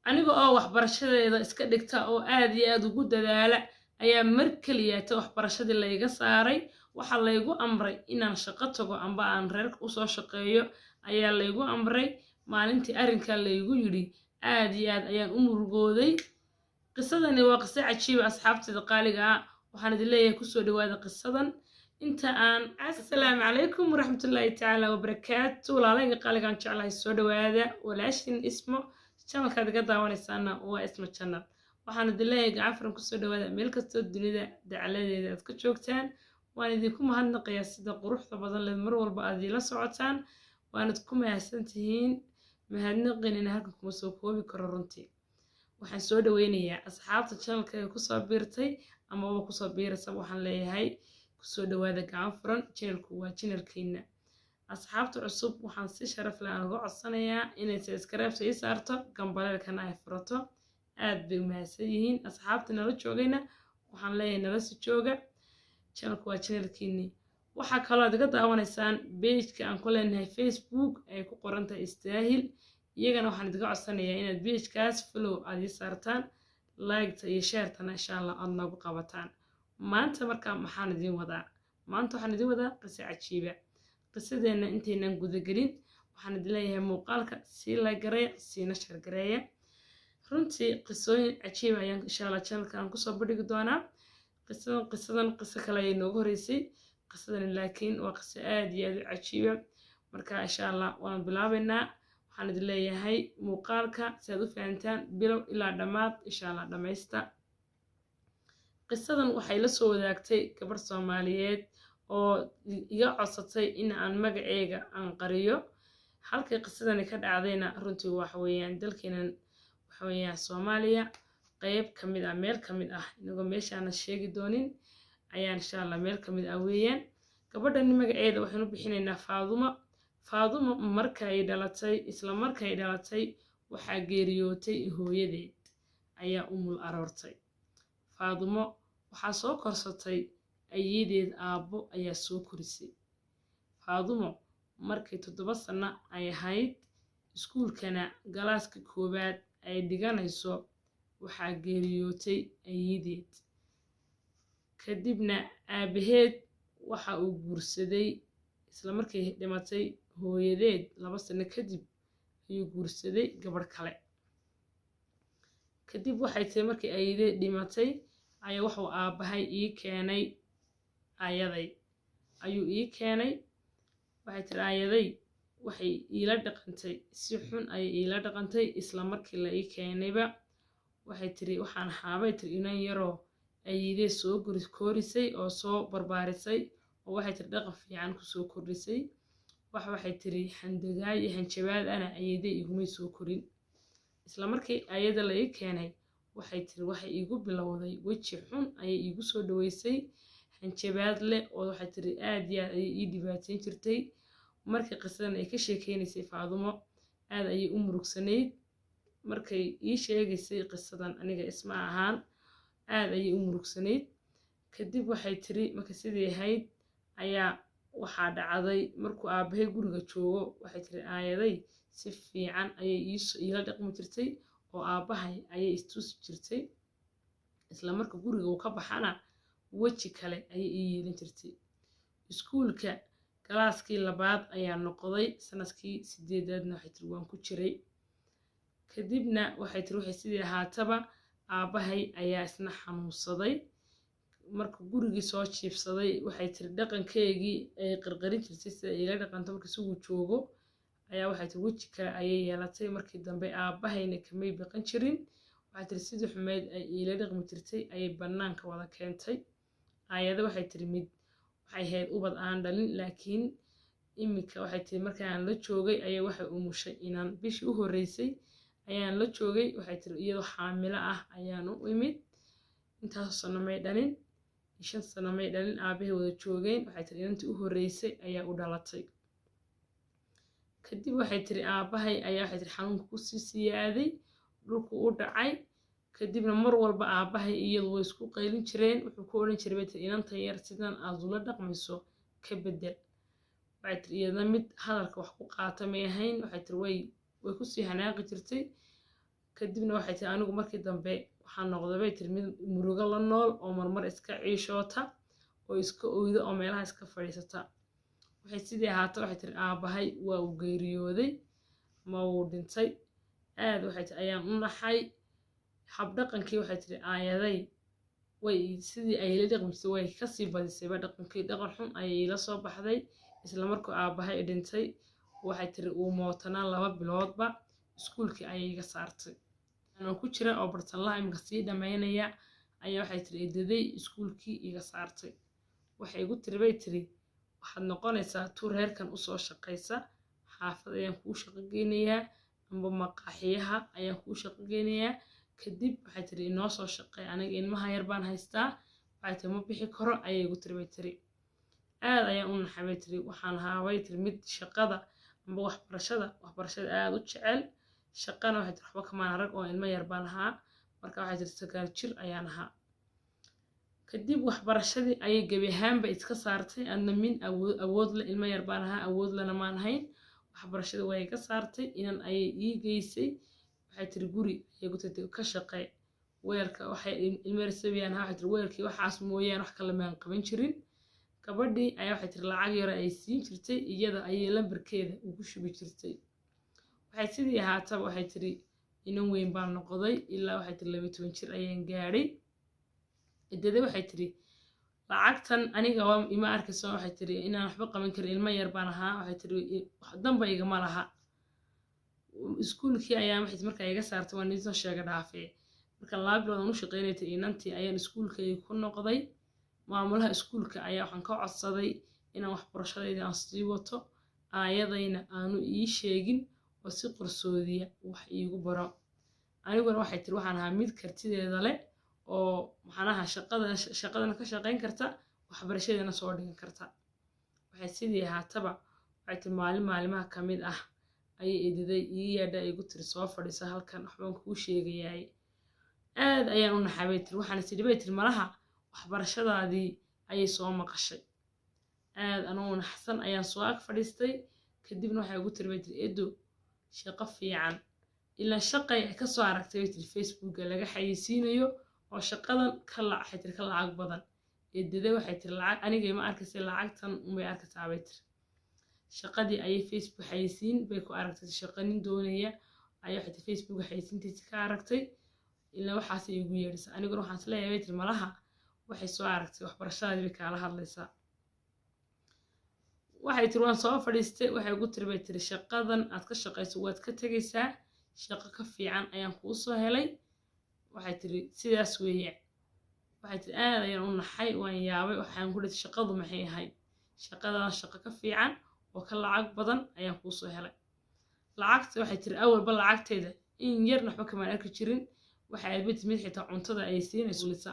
Aniga oo waxbarashadeeda iska dhigta oo aad iyo aad ugu dadaala ayaa mar keliyaata waxbarashadii layga saaray. Waxaa laygu amray inaan shaqo tago amba aan reerka usoo shaqeeyo ayaa laygu amray. Maalintii arrinkaa laygu yidhi aad iyo aad ayaan u murugooday. Qisadani waa qiso cajiiba, asxaabteeda qaaliga ah. Waxaan idin leeyahay kusoo dhawaada qisadan. Inta aan assalaamu calaykum waraxmatullaahi tacaala wabarakaatu. Walaalayga qaaligaan jeclahay, soo dhawaada. Walaashin Ismo, channelkaad iga daawanaysaana waa Ismo Channel. Waxaan idin leeyahay gacanfuran kusoo dhawaada meel kastoo dunida dacaladeeda aad ka joogtaan. Waan idinku mahadnaqayaa sida quruxda badan leed mar walba aad iila socotaan, waanad ku mahadsantihiin. Mahadnaqinina halkan kuma soo koobi karo runtii. Waxaan soo dhaweynayaa asxaabta channelkayga kusoo biirtay amaba kusoo biiraysa. Waxaan leeyahay kusoo dhawaada gacan furan, channelku waa channelkiina. Asxaabta cusub waxaan si sharaf leh aan uga codsanayaa inay subscribe ii saarto, gambaleelkana ay furato. Aad bay u mahadsan yihiin. Asxaabta nala joogayna waxaan leeyahay nala si jooga, channelku waa channelkiinii. Waxaa kaloo aad iga daawanaysaan pageka aan ku leenahay Facebook ay ku qoran tahay Istaahil. Iyagana waxaan idiga codsanayaa inaad pagekaas follow aad ii saartaan, liketa iyo sharetana insha Allah aad noogu qabataan. Maanta markaa maxaan idiin wadaa? Maanta waxaan idiin wadaa qiso cajiiba. Qisadeenna intaynan gudagelin, waxaan idin leeyahay muuqaalka sii like gareeya, siina share gareeya. Runtii qisooyin cajiiba ayaan insha Allah channelka aan kusoo bandhigi doonaa. Qisadan qiso kale ayay nooga horeysay qisadani, laakiin waa qiso aad iyo aad u cajiiba. Marka insha Allah waan bilaabaynaa. Waxaan idin leeyahay muuqaalka si aad u fahantaan bilow ilaa dhammaad insha Allah dhammaysta. Qisadan waxay la soo wadaagtay gabarh Soomaaliyeed oo iga codsatay in aan magaceega aan qariyo. Halkay qisadani ka dhacdayna runtii waxa weeyaan dalkeenan, waxa weeyaan Soomaaliya qeyb ka mid ah, meel ka mid ah, inagoo meeshaana sheegi doonin ayaan insha Allah meel ka mid ah weeyaan. Gabadhani magaceeda waxaynu bixinaynaa Faadumo. Faadumo markay dhalatay, isla markay dhalatay waxaa geeriyootay hooyadeed ayaa umul aroortay. Faadumo waxaa soo korsatay ayeedeed, aabbo ayaa soo korisay. Faadumo markay 7 sano ay ahayd, iskuulkana galaaska koowaad ay dhiganayso, waxaa geeriyootay ayeedeed. Kadibna aabaheed waxa uu guursaday, isla markay dhimatay hooyadeed 2 sano kadib ayuu guursaday gabadh kale. Kadib waxay tiri, markii ayeedeed dhimatay ayaa wuxuu aabbahay ii keenay ayaday ayuu ii keenay. Waxay tiri, ayaday waxay iila dhaqantay si xun ayay iila dhaqantay isla markii la ii keenayba. Waxay tiri, waxaan ahaabay tiri inan yaroo ayeedee soo koorisay oo soo barbaarisay, oo waxay tiri dhaqan fiican kusoo kordhisay. Waxay tiri xandagaay iyo hanjabaad ana ayeedee igumay soo korin. Isla markii ayada la ii keenay, waxay tiri, waxay iigu bilowday weji xun ayay iigu soo dhaweysay, hanjabaad leh, oo waxay tiri aad iyo aad ayay ii dhibaateyn jirtay. Markii qisadan ay ka sheekeynaysay Faadumo, aad ayay u murugsanayd. Markay ii sheegaysay qisadan aniga isma ahaan, aad ayay u murugsanayd. Kadib waxay tiri, marka sidii ahayd ayaa waxaa dhacday markuu aabbahay guriga joogo, waxay tiri, aayaday si fiican ayay iila dhaqmi jirtay oo aabbahay ayay istusi jirtay. Isla marka guriga uu ka baxana weji kale ayay ii yeelin jirtay. Iskuulka galaaskii labaad ayaa noqday, sanadkii 8aadna waxay tiri waan ku jiray. Kadibna waxay tiri, waxay sidii ahaataba aabbahay ayaa isna xanuunsaday. Marka gurigii soo jiibsaday, waxay tiri, dhaqankeygii ay qarqarin jirtay sida iila dhaqanto marka isagu joogo ayaa waxay tiri weji kale ayay yeelatay. Markii dambe aabbahayna kamay baqan jirin. Waxay tiri sidii xumeyd ay iila dhaqmi jirtay ayay bannaanka wada keentay. Aayada waxay tiri mid waxay ahayd ubad aan dhalin, laakiin iminka waxay tiri markaan la joogay ayay waxay umushay inaan bishii u horreysay ayaan la joogay. Waxay tiri iyadoo xaamilo ah ayaan u imid. Intaasoo sano may dhalin, 5 sano may dhalin, aabahay wada joogeen. Waxay tiri inantii u horreysay ayaa u dhalatay. Kadib waxay tiri aabbahay ayaa waxay tiri xanuunka kusii siyaaday, dhulku u dhacay. Kadibna mar walba aabbahay iyadu way isku qaylin jireen. Wuxuu ku odhan jiray, bay tiri, inantan yar sidan aad ula dhaqmayso ka bedel. Waxay tiri iyadna mid hadalka wax ku qaata may ahayn. Waxay tiri way kusii hanaaqi jirtay. Kadibna waxay tiri anigu markii dambe waxaan noqday bay tiri mid murugo la nool oo marmar iska ciishoota oo iska oyda oo meelaha iska fadhiisata. Waxay sidii ahaata waxay tiri aabahay waa uu geeriyooday ma wuu dhintay. Aad waxay tiri ayaan u naxay. Habdhaqankii waxay tiri aayaday way sidii ay ila dhaqmi jirtay way kasii badisayba, dhaqankii dhaqan xun ayay ila soo baxday. Isla markuu aabahay dhintay waxay tiri uu mootanaa 2 biloodba iskuulkii ayay iga saartay. Anoo ku jira oo bartanlaha iminka sii dhammaynaya ayaa waxay tiri eedaday iskuulkii iga saartay. Waxay igu tiri bay tiri waxaad noqonaysaa tuu reerkan usoo shaqaysa, xaafad ayaan kuu shaqo geynayaa amba maqaaxiyaha ayaan kuu shaqo geynayaa. Kadib waxay tiri inoo soo shaqey, aniga ilmaha yar baan haystaa, waxay tiri ma bixi karo ayay igu tiri bay tiri. Aad ayaan u naxay bay tiri. Waxaan ahaa bay tiri mid shaqada amba waxbarashada aad u jecel, shaqana waxay tiri waxba kamaan arag oo ilmo yar baan ahaa. Marka waxay tiri 9 jir ayaan ahaa. Kadib waxbarashadii ayay gebi ahaanba iska saartay. Adna min awood le ilmo yar baan ahaa, awood lena maan ahayn. Waxbarashadii way iga saartay, inan ayay ii geysay. Waxay tiri guri ayay ku tiri ka shaqee weelka, waxay ilmo yar sabiyaan ahaa. Waxay tiri weelkii waxaas mooyaan wax kale maan qaban jirin. Gabadhii ayaa waxay tiri lacag yar ay siin jirtay, iyada ayay lambarkeeda ugu shubi jirtay. Waxay sidii ahaataba waxay tiri inan weyn baan noqday, ilaa waxay tiri 12 jir ayaan gaadhay. Eedada waxay tiri lacagtan aniga waa ima arkayso, waxay tiri inaan waxba qaban karin, ilmo yar baan ahaa. Waxay tiri wax danba igama laha. Iskuulkii ayaa waxay markaa iga saartay, waan idiin soo sheega dhaafee. Marka 2 bilood aan u shaqeynayay tiri inantii ayaan iskuulkayga ku noqday. Maamulaha iskuulka ayaa waxaan ka codsaday inaan waxbarashadayda aan sii wato, aayadayna aanu ii sheegin oo si qarsoodiya wax iigu baro. Aniguna waxay tiri waxaan ahaa mid kartideeda leh oo macnaha shaqadana ka shaqeyn karta, waxbarashadeedana soo dhigan karta. Waxay sidii ahaataba waxay tiri maalin maalimaha ka mid ah ayay eedaday ii yeedha igu tiri soo fadhiisa halkan, waxbaan kuu sheegayaay. Aad ayaan u naxay bay tiri. Waxaan is idhi bay tiri malaha waxbarashadaadii ayay soo maqashay. Aad anoo naxsan ayaan soo ag fadhiistay. Kadibna waxay igu tiri bay tiri eedo shaqo fiican, ilaa shaqay ay kasoo aragtay bay tiri Facebooka laga xayeysiinayo oo shaqadan ka waxay tiri ka lacag badan. Eedaday waxay tiri lacag aniga ima arkaysa, lacagtan unbay arkaysaa bay tiri. Shaqadii ayay Facebook xayeysiin bay ku aragtay, shaqo nin doonaya ayaa waxay tiri Facebook xayeysiintiisa ka aragtay, ilaa waxaasay igu yeedhisay. Aniguna waxaan isleeyahay bay tiri malaha waxay soo aragtay waxbarashadaadii bay kaala hadlaysaa. Waxay tiri waan soo fadhiistay. Waxay ugu tiri bay tiri shaqadan aad ka shaqayso waad ka tegaysaa, shaqo ka fiican ayaan kuu soo helay. Waxay tiri sidaas weeye. Waxay tiri aad ayaan u naxay, waan yaabay. Waxaan ku dhihi shaqadu maxay ahayd? Shaqadan shaqo ka fiican oo ka lacag badan ayaan kuu soo helay. Lacagta waxay tiri awalba lacagteeda in yarna waxba kamaan arki jirin. Waxay ahayd mid xitaa cuntada ay siinayso lisa,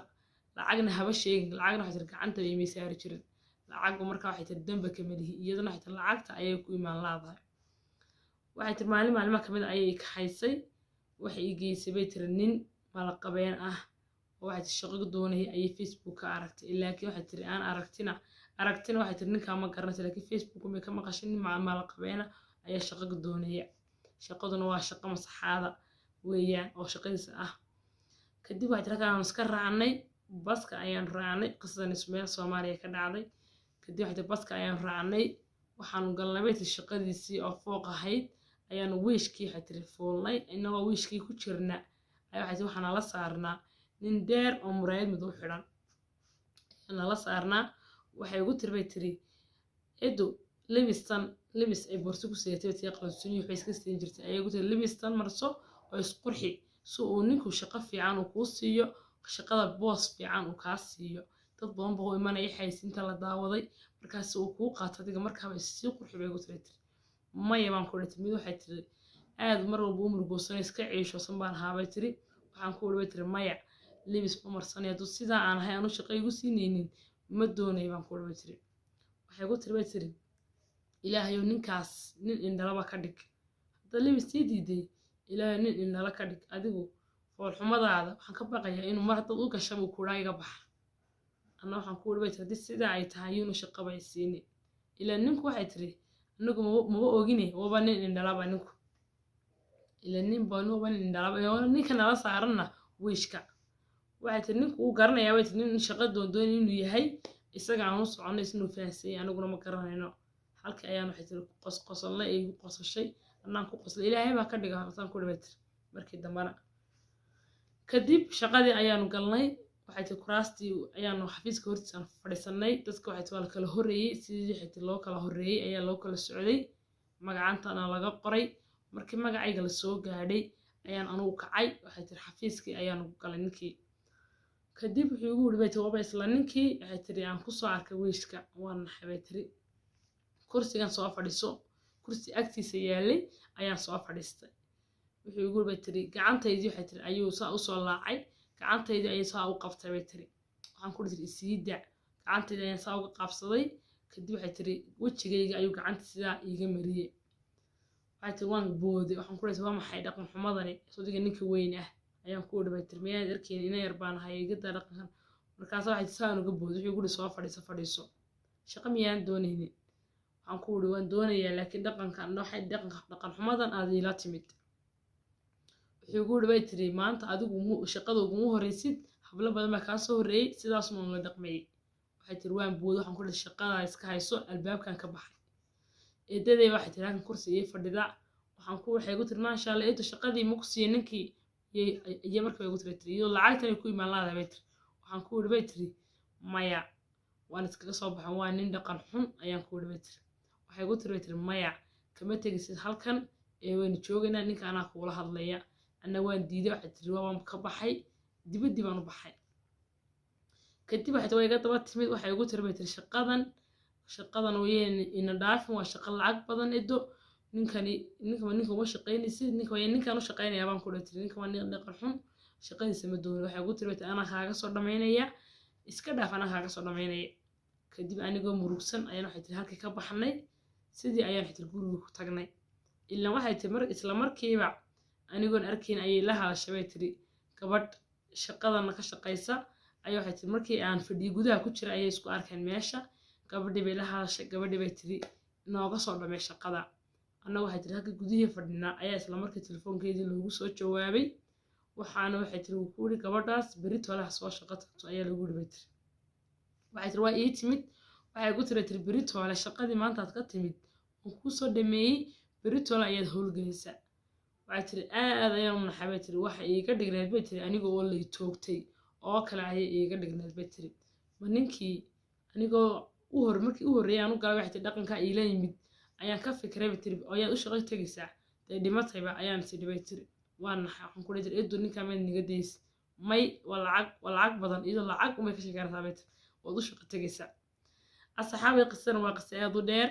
lacagna haba sheegin, lacagna waxay tiri gacanta imay saari jirin. Lacagba markaa waxay tiri damba kama lihi, iyaduna waxay tiri lacagta ayay ku imaan laadahay. Waxay tiri maalin maalimaha kamid ah ayay kaxaysay, waxay ii geysay bay tiri nin malaqabeen ah oo waxay tiri shaqo doonaya ayay Facebook ka aragtay. Laakiin waxay tiri aan aragtina waxay tiri ninkaa ma garanaysa, laakiin Facebook may ka maqashay nin malaqabeena ayaa shaqo doonaya, shaqaduna waa shaqo masaxaada weeyaan oo shaqadiisa ah. Kadib waxay tiri halkaan iska raacnay, baska ayaan raacnay. Qisadan meel Soomaaliya ka dhacday. Kadib waxay tiri baska ayaan raacnay, waxaanu galnay bay tiri shaqadiisii oo fooq ahayd ayaanu wiishkii waxay tiri fuulnay. Innagoo wiishkii ku jirna ayaa waxay tiri waxaa nala saarnaa nin dheer oo muraayad madow xidhan ayaa nala saarnaa. Waxay ugu tiri bay tiri edo lebistan, lebis ay boorso ku sidatay bay tiri qansuniyo waxay iska siin jirtay ayay ugu tiri lebistan marso oo isqurxi si uu ninku shaqo fiican uu kuu siiyo, shaqada boos fiican uu kaa siiyo. Dad badan baa u imanaya xayeysiinta la daawaday, markaas uu kuu qaato adiga markaaba isii qurxi bay ugu tiri. Tiri maya baan ku dhintay. Mid waxay tiri aad mar walba u murugoosanay iska ciishoosan baan ahaa bay tiri. Waxaan ku uri bay tiri maya lebis ma marsanay, hadduu sidaa aan ahay aanu shaqo igu siinaynin ma doonay baan ku uri bay tiri. Waxay ku tiri bay tiri ilaahayow ninkaas nin indhalaba ka dhig, hadda lebis sii diiday, ilaahayow nin indhala ka dhig, adigu foolxumadaada waxaan ka baqayaa inuu mar haddaad u gashaba uu kuraa iga baxa. Anna waxaan ku uri bay tiri haddii sidaa ay tahay yuuna shaqaba ay siinin, ilaa ninku waxay tiri anigu maba ogine waba nin indhalaba ninku. Ila nin baa ninka nala saaranna wiishka. Waxay tiri ninku uu garanayaa, bay tiri nin shaqo doondoon inuu yahay, isaga aan u soconay isnuu fahansanyay, aniguna ma garanayno. Halkii ayaan waxay tiri qosqosolnay, ay igu qosashay, annaan ku qoslay. Ilaahay baa ka dhiga saan ku dhibay tiri. Markii dambana kadib shaqadii ayaanu galnay. Waxay tiri kuraastii ayaanu xafiiska hortiisa aan fadhiisanay. Dadka waxay tiri waa la kala horreeyey, sidii waxay tiri loo kala horreeyey ayaa loo kala socday, magacantana laga qoray. Markii magacayga la soo gaadhay ayaan anugu kacay. Waxay tiri xafiiskii ayaanu galay ninkii. Kadib wuxuu igu yidhi, bay tiri, waaba isla ninkii, waxay tiri, aan kusoo arkay wiishka. Waan naxay, bay tiri. Kursigan soo fadhiiso, kursi agtiisa yaalay ayaan soo fadhiistay. Wuxuu igu yidhi, bay tiri, gacantaydii, waxay tiri, ayuu saa usoo laacay, gacantaydii ayay saa u qabtay, bay tiri. Waxaan ku tiri isii daa. Gacantaydii ayaan saa uga qaabsaday. Kadib waxay tiri wejigayga ayuu gacanta sidaa iiga mariyey. Waxay tiri waan booday. Waxaan ku dhahay waa maxay dhaqan xumadani? Sodiga ninka weyn ah ayaan ku idhi, bay tiri, miyaad arkeen ina yar baan ahay, iga daa dhaqankan. Markaasa waxay tiri saan uga booday. Wuxuu igu yidhi soo fadhiiso, fadhiiso, shaqo miyaan doonaynin? Waxaan ku idhi waan doonayaa, laakiin dhaqankan waxay dhaqanka dhaqan xumadan aad iila timid. Wuxuu igu yidhi, bay tiri, maanta adigu shaqada uguma horreysid, hablo badan baa kaa soo horreeyey, sidaas maan la dhaqmayay. Waxay tiri waan booday. Waxaan ku idhi shaqada iska hayso. Albaabkan ka baxay. Eedaday waxay tiri halkan kursi ii fadhida. Waxaan ku waxay igu tiri maasha Allah eedo, shaqadii ma ku siiyey ninkii? Iyo markii bay igu tiri iyadoo lacagtan ay ku imaan laadahay, bay tiri. Waxaan ku idhi, bay tiri, maya, waan iskaga soo baxan, waa nin dhaqan xun ayaan ku idhi, bay tiri. Waxay igu tiri, bay tiri, maya, kama tegisid halkan ee waynu joogaynaa, ninka anaa kuula hadlaya. Anna waan diiday. Waxay tiri waan ka baxay, dibaddii baan u baxay. Kadib waxay tiri waa iga daba timid. Waxay igu tiri, bay tiri, shaqadan wayeen ina dhaafin, waa shaqo lacag badan edo. Ninkani ninka ninka uma shaqaynaysid, ninka waa ninkaan u shaqaynayaa baan ku dhahay, tiri, ninka waa nin dhaqan xun, shaqadiisa ma doonin. Waxay igu tiri, bay tiri, anaa kaaga soo dhamaynaya, iska dhaaf, anaa kaaga soo dhamaynaya. Kadib anigoo murugsan ayaan waxay tiri halkii ka baxnay. Sidii ayaan waxay tiri guriga ku tagnay. Ilaan waxay tiri mar isla markiiba anigoon arkayn ayay la hadashay, bay tiri, gabadh shaqadana ka shaqaysa ayaa. Waxay tiri markii aan fadhiyo gudaha ku jira ayay isku arkeen meesha. Gabadhii bay la hadashay. Gabadhii bay tiri nooga soo dhamay shaqada. Annaga waxay tiri halkii gudihii fadhinaa ayaa isla markii telefoonkeedii loogu soo jawaabay. Waxaana waxay tiri wuu ku yidhi gabadhaas berri toolaha soo shaqo tagto ayaa lagu yidhi, bay tiri. Waxay tiri waa ii timid. Waxay ku tiri, tiri, berri toole shaqadii maanta aad ka timid oo kuu soo dhameeyey, berri toole ayaad howlgelaysaa. Waxay tiri aad ayaan u naxay, bay tiri. Waxa iiga dhigneed, bay tiri, aniga oo lay toogtay oo kale ayay iiga dhigneed, bay tiri. Ma ninkii anigoo u hor markii u horreeyay aan u galay, waxay tiri, dhaqankaa iila yimid ayaan ka fikiray, bay tiri, oo ayaad u shaqo tegaysaa dee dhimatayba ayaan tidhi, bay tiri. Waan naxay. Waxaan ku dhihi tiri eedo ninkaa maad niga days? May, waa lacag, waa lacag badan, iyadoo lacag umay ka sheekeynaysaa, bay tiri, waad u shaqo tegaysaa. Asxaabay, qisadan waa qisa aad u dheer.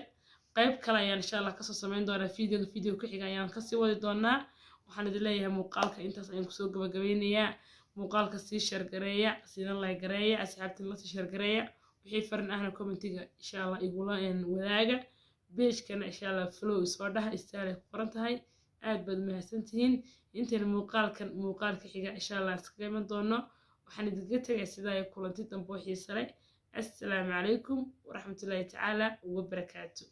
Qayb kale ayaan insha Allah kasoo samayn doonaa. Videoga video ku xiga ayaan kasii wadi doonaa. Waxaan idin leeyahay muuqaalka intaas ayaan kusoo gabagabeynayaa. Muuqaalka sii share gareeya, siina like gareeya, asxaabtiin lasii share gareeya. Wixii farin ahna commentiga insha Allah igula wadaaga. Pagekana insha Allah follow isoo dhaha, istaal ay ku qoran tahay. Aad baad mahadsantihiin. Intayna muuqaalkan muuqaalka xiga insha Allah iskaga iman doono, waxaan idinkaga tegaya sidaa iyo kulanti dambe oo xiise leh. Assalaamu calaykum waraxmatullaahi tacaala wabarakaatu.